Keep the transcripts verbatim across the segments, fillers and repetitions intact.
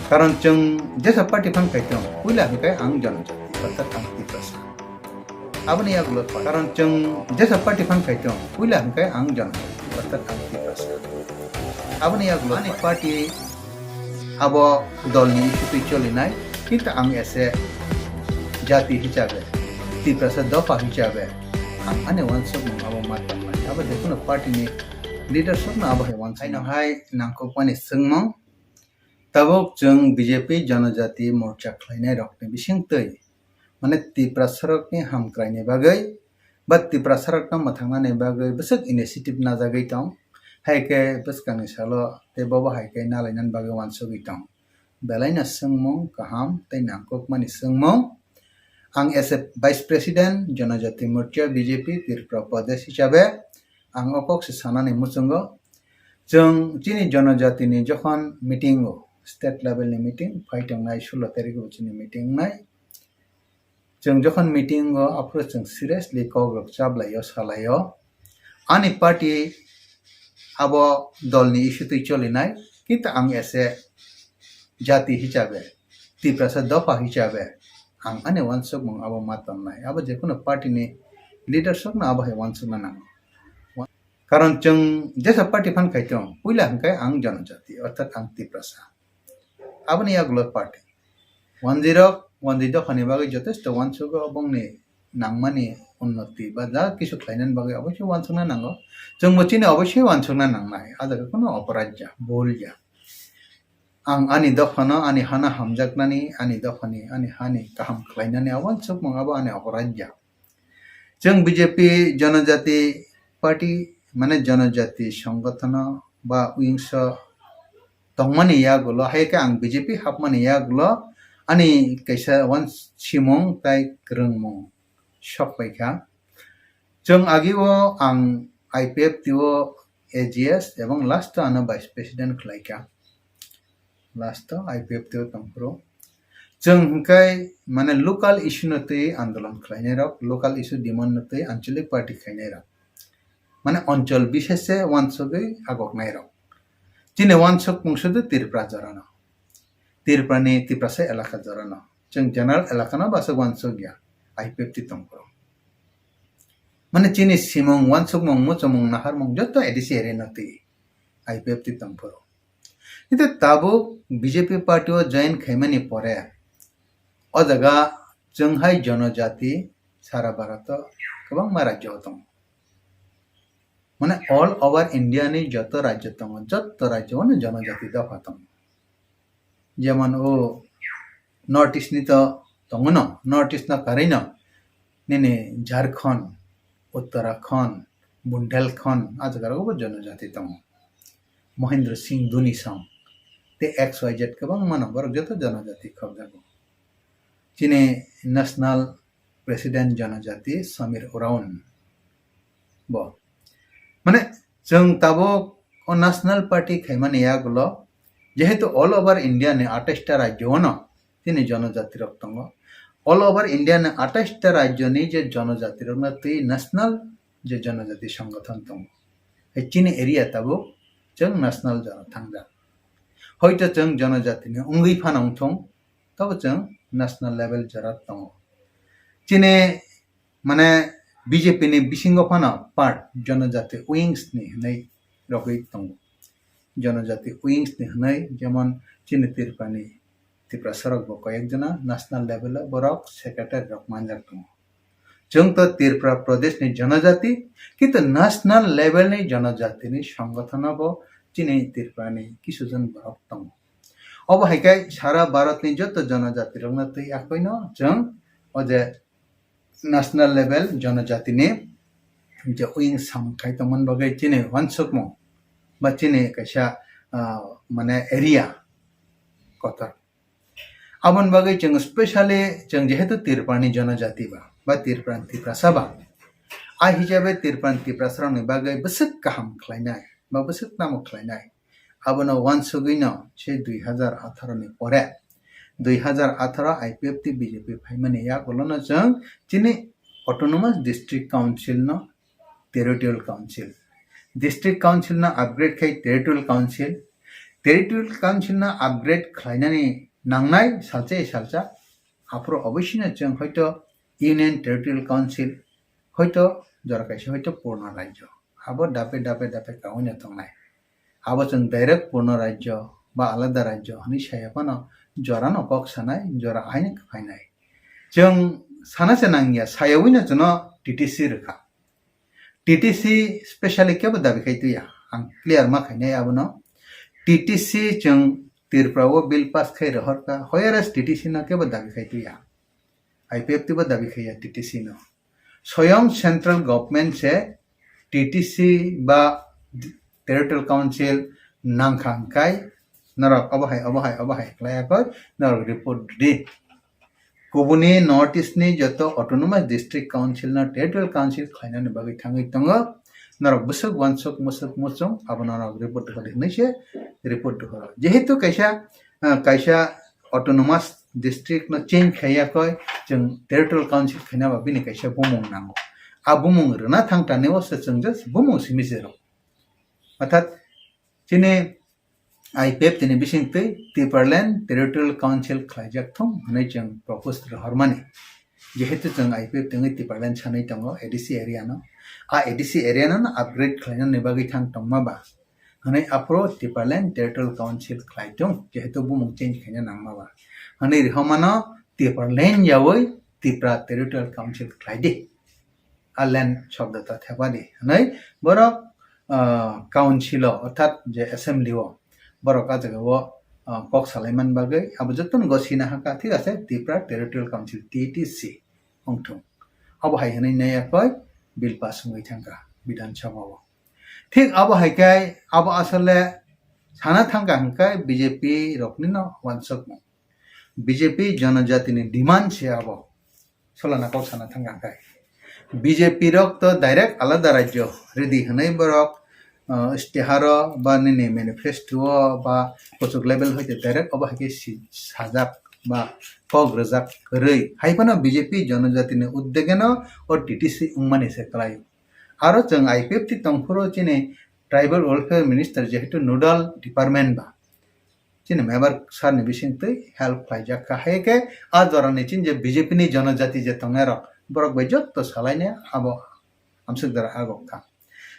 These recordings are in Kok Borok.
Karon chwng jesa party phan khai tong, puila hwnkhe ang Jonojati, orthat ang Tiprasa. Aboni yagulo karon chwng jesa party phan khai tong, puila hwnkhe ang Jonojati, orthat ang Tiprasa. Aboni yagulo ani party abo dolni issue twi cholinai, kintu ang ese jati hisabe, Tiprasa dopha hisabe, ang ani wansukmung abo ma tongmani. Abo jekunu party ni leadership no abo hai wansukmung. Haino hai nangkukmani swngmung, tabuk chwng B J P Jonojati Morcha khlainai rokni bisingtwi, mane Tiprasa rokni hamkraini bagwi ba Tiprasa rokno mwthangnani bagwi bwswk initiative najagwi tong, hai khe bwskangni salo tei bobo hai khe nalainani bagwi wansugwi tong. Belaino swngmung kaham tei nangkukmani swngmung. Ang as a Vice President Jonojati Morcha B J P Tripura Pradesh hisabe ang o kok se sanani muchungo. Chwng chini Jonojatini jokhon meeting o, state level ni meeting phai tongnai, sulo tarik o chini meeting wngnai. Chwng jokhon meeting o, aphuru chwng seriously kok rok chablaio, salaio. Ani party abo dolni issue twi cholinai, kintu ang ese jati hisabe, Tiprasa dopha hisabe, ang ani wansukmung abo ma tonnai. Abo jekunu party ni leadership no abo hai wansukna nango. Karon chwng jesa party phan khai tong, puila hwnkhe ang Jonojati, orthat ang Tiprasa. Aboni yagulo party. Wanjwi rok, wanjwi dophani bagwi jotesto wansugo, bongni nangmani unnoti ba ja kisu khlainani bagwi oboisoi wansukna nango. Chwngbo chini oboisoi wansukna nangnai. A jaga kunu oporaidh ya, bhul ya. Ang ani dophano, ani hano hamjaknani, ani dophani, ani hani kaham khlainani a wansukmung abo ani oporaidh ya. Chwng B J P Jonojati Party, mane Jonojati Songothono ba wings o tongmani yagulo, hai khe ang B J P hapmani yagulo ani kaisa wansimung tai kwrwngmung sok paikha. Chwng agio ang I P F T o A G S ebong last o ano Vice President khlaikha. Last o I P F T o tongphuru. Chwng hwnkhe mane local issue no twi andolon khlainai rok, local issue demand no twi anchalik party khainai rok. Mane onchol bisese wansugwi agoknai rok. Chini wansukmung sudu Tripura jorano. Tripura ni Tiprasa elaka jorano. Chwng general elaka no basuk wansuk ya. I P F T tongphuru. Mane chini simung, wansukmung, muchumung, naharmung joto A D C area no twi I P F T tongphuru. Hingke tabuk B J P party o join khaimani pore, o jaga chwng hai jonojati sara Bharat o kwbangma rajyo o tongo. Mane all over India ni joto rajyo tongo, joto rajyo o no jonojati dopha tongo. Jemon o North East ni to tongo no, North East no karwi no nini Jharkhand, Uttarakhand, Bundelkhand, a jaga rogo bo jonojati tongo. Mahendra Singh Dhuni song tei X Y Z kwbangma no borok joto jonojati khobjago. Chini national president jonojati Samir Uraon bo. Mane chwng tabuk o national party khaimani yagulo, jehetu all over India ni atais ta rajyo o no chini jonojati rok tongo. All over India ni atais ta rajyo ni je jonojati rok no twi national je jonojati songgothon tongo. Hai chini area tabuk chwng national jora thangjak. Hoito chwng jonojati ni wngwi phano wngthung, tabo chwng national level jora tongo. Chini mane B J P ni bisingo phano part jonojati wings ni hinwi rogwi tongo. Jonojati wings ni hinwi jemon chini Tripura ni Tiprasa rok bo koyek jona national level o borok secretary rok manjak tongo. Chwng to Tripura Pradesh ni jonojati, kintu national level ni jonojati ni songgothon o bo chini Tripura ni kisu jon borok tongo. Obo hai khe sara Bharat ni joto jonojati rok no twi akhoi no chwng o je national level jonojati ni je wing sam khai tongmani bagwi chini wansukmung ba chini kaisa, ah, mane area kotor. Aboni bagwi chwng specially chwng jehetu Tripura ni jonojati ba, ba Tripura ni Tiprasa ba, a hisabe Tripura ni Tiprasa rok ni bagwi bwswk kaham khlainai ba bwswk tamo khlainai. Abono wansugwino se dui hazar atharo ni pore, dui hazar atharo I P F T B J P phaimani yagulono chwng chini Autonomous District Council no Territorial Council, District Council no upgrade khai Territorial Council, Territorial Council no upgrade khlainani nangnai salsa salsa, aphuru oboisino chwng hoito Union Territorial Council, hoito jora kaisa hoito purno rajyo. Abo dape dape dape kaui no tongnai. Abo chwng direct purno rajyo ba alada rajyo hwnwi saya phano jora no kok sanai, jora aino khainai. Chwng sana se nangya, sayaui no chwngno T T C rwkha. T T C specially kebo dabi khai tuya. Ang clear ma khainai abono. T T C chwng Tripura o bill pass khai rohorkha, whereas T T C no kebo dabi khai tuya. I P F T bo dabi khaiya T T C no. Soyong central government se T T C ba Territorial Council nangkha hwnkhe norok obo hai, obo hai, obo hai khlai yakoi norok report di. Kubuni North East ni joto Autonomous District Council no Territorial Council khlainani bagwi thangwi tongo. Norok bwswk wansuk musuk muchung abo norok report rwdi hwnwi se report rwhoro. Jehetu kaisa, ah, kaisa Autonomous District no change khai yakoi, chwng Territorial Council khaina ba bini kaisa bumung nango. A bumung rwna thang tani o se chwng just bumung simi se rw. Orthat chini I P F T ni bisingtwi Tipraland Territorial Council khlaijak thung hwnwi chwng propose rohormani. Jehetu chwng I P F T wngwi Tipraland sanwi tongo A D C area no. A A D C area no upgrade khlainani bagwi thang tongma ba hwnwi aphuru Tipraland Territorial Council khlai thung, jehetu bumung change khaina nangma ba. Hwnwi rihomano Tipraland yaui Tipra Territorial Council khlai di. A land shobdo ta thepadi hwnwi borok, ah, council o, orthat je assembly o borok a jaga o, ah, kok salaiman bagwi abo jotono go sina hakha, thik ase, Tipra Territorial Council, T T C, wngthung. Abo hai hwnwi nai yakoi bill pass wngwi thangkha Bidhan Sabha o. Thik abo hai khe abo asole sana thangkha hwnkhe B J P rokni no wansukmung. B J P jonojatini demand se abo. Solana kok sana thangkha hwnkhe. B J P rok to direct alada rajyo ridi hwnwi borok, uh, istiharo ba nini manifesto o ba kuchuk level hoite direct obo hai khe si-, sajak ba kok rwjak kwrwi. Hai phano B J P jonojatini uddegeno o T T C wngmani se kwlai. Aro chwng I P F T tongphuru chini Tribal Welfare Minister jehetu nodal department ba, chini member sir ni bisingtwi help khlaijak kha. Hai khe a jora ni chini je B J P ni jonojati je tongnai rok, borok bai jotto salaini abo amswk jora agok kha.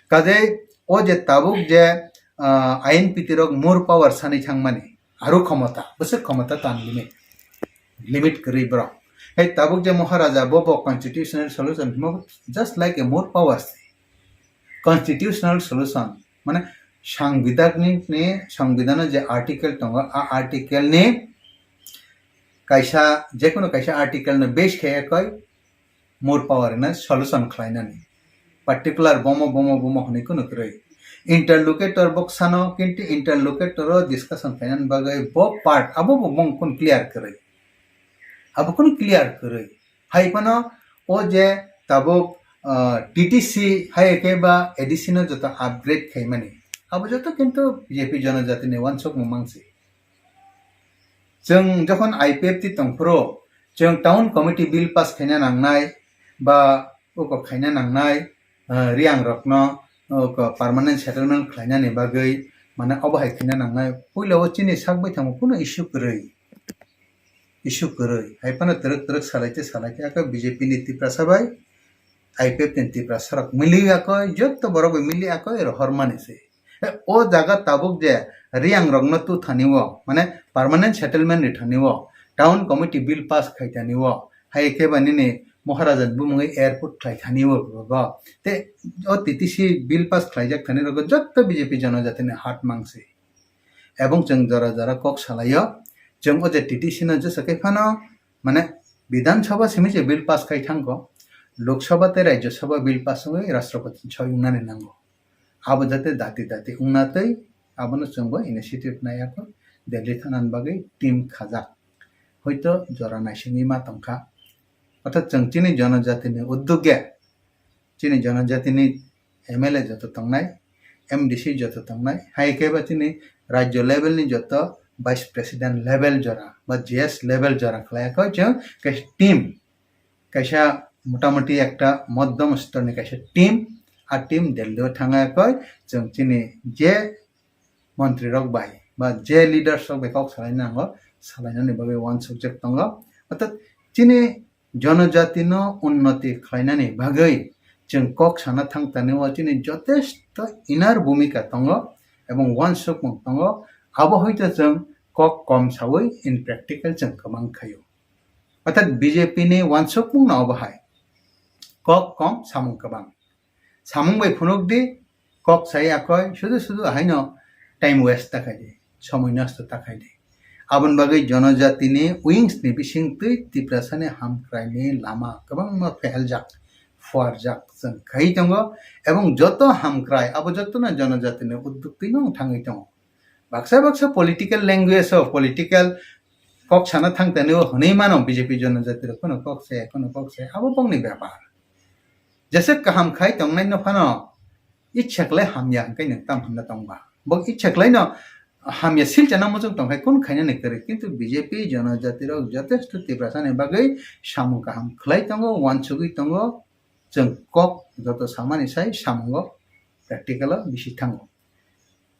Kaje o je tabuk je, ah, I N P T rok more power sanwi thangmani, aro khomota, bwswk khomota tan limit, limit kwrwi borok. Hai tabuk je Maharaja bo bo constitutional solution himo, just like a more powers. Constitutional solution, mane, sangbidanik ni, sangbidan o je article tongo, a article ni kaisa, jekono kaisa article no base khe koi more power no solution khlainani. Particular bomo, bomo, bomo hwnwi kunu kwrwi. Interlocutor boksano, kintu interlocutor o discussion khlainani bagwi bo part, abo bo bong kun clear kwrwi. Abo kun clear kwrwi. Hai phano o je tabuk, ah, T T C hai khe ba A D C no joto upgrade khaimani. Abo joto kintu B J P jonojatini wansukmung mangsi. Chwng jokhon I P F T tongphuru, chwng town committee bill pass khaina nangnai, ba uko khaina nangnai, ah, Riyang rokno, uko permanent settlement khlainani bagwi, mane obo hai khaina nangnai. Puila o chini sak bai thango kuno issue kwrwi. Issue kwrwi. Hai phano twrwk twrwk salai te salai te ako B J P ni Tiprasa bai, I P F T ni Tiprasa rok mili ako, jotto borok bai mili ako, ero hormani se. O jaga tabuk je Riyang rokno tu thani o, mane permanent settlement ri thani o, town committee bill pass khai thani o, hai khe ba nini Maharaja ni bumungwi airport khlai thani o bo. Te o T T C bill pass khlaijak thani rok jotto B J P jonojatini hat mangsi. Ebong chwng jora jora kok salaio, chwng o je T T C no jesa khe phano, mane, Bidhan Sabha simi je bill pass khai thangkho, Lok Sabha tei Rajya Sabha bill pass wngwi Rashtrapati ni soi wngnani nango. Abo jate dati dati wngna tei abono chwngbo initiative naiya kho Delhi thanani bagwi team khajak. Hoito jora naisingwi ma tongkha. Orthat chwng chini jonojatini uddogya, chini jonojatini M L A joto tongnai, M D C joto tongnai, hai khe ba chini rajyo level ni joto vice president level jora ba G S level jora khlai kho chwng kaisa team, kaisa motamuti ekta modom stor ni kaisa team, a team Delhi o thangwi kho chwng chini je montri rok bai ba je leaders rok bai kok salaina nango, salainani bagwi uansukjak tongo. Orthat chini jonojatino unnoti khlainani bagwi chwng kok sana thang tanio chini jotesto inner bhumika tongo ebong uansukmung tongo. Abo hoito chwng kok kom sawi in practical chwng kwbang khaio. Orthat B J P ni uansukmung no obo hai, kok kom samung kwbang. Samung bai phunuk di, kok sai akoi, sudu sudu ahaino time waste ta khai di, somoi nosto ta khai di. Aboni bagwi jonojatini wings ni bisingtwi Tiprasani hamkraini lama kwbangma pheheljak, phuarjak chwng khai tongo, ebong joto hamkrai abo jotono jonojatini udduk twino thangwi tongo. Baksa baksa political language o political kok sana thang tanio hwnwi mano B J P jonojati rok, kono kok se, kono kok se, abo bongni bepar. Jesa kaham khai tongnai no phano ichha khlai hamya hwnkhe nwng tam hamna tongba. Bo ichha khlai no hamya silchana muchung tongkhai kun khainani kwrwi. Kintu B J P jonojati rok jotesto Tiprasani bagwi samung kaham khlai tongo, uansugwi tongo. Chwng kok joto samani sai samungo practical o bisi thango.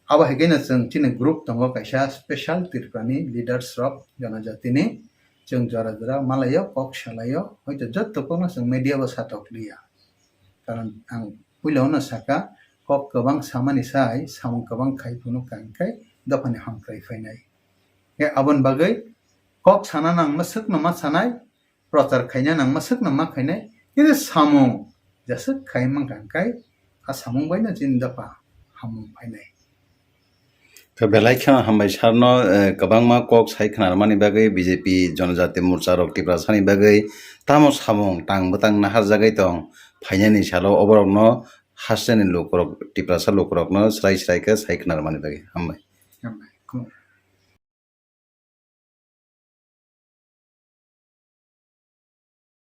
Abo hai khe no chwng chini group tongo kaisa special Tripura ni leaders rok jonojatini. Chwng jora jora malaio, kok salaio, hoito jotto kokno chwng media bo satok liya. Karon ang puila no saka, kok kwbang samani sai samung kwbang khai phunuk kha hwnkhe dophani hamkrai phainai. Khe aboni bagwi kok sana nang ma swkno ma sanai, prochar khaina nang ma swkno ma khainai, kintu samung jeswk khai mankha hwnkhe a samung baino chini dopha hamung phainai. Khe belai kheno hambai sarno, eh, kwbangma kok sai khwnarmani bagwi B J P Jonojati Morcha rok Tiprasani bagwi tamo samung tang bwtang naharjagwi tong phainani salo oborokno hasteni lukurok, Tiprasa lukurokno srai srai khe sai khwnarmani bagwi hambai.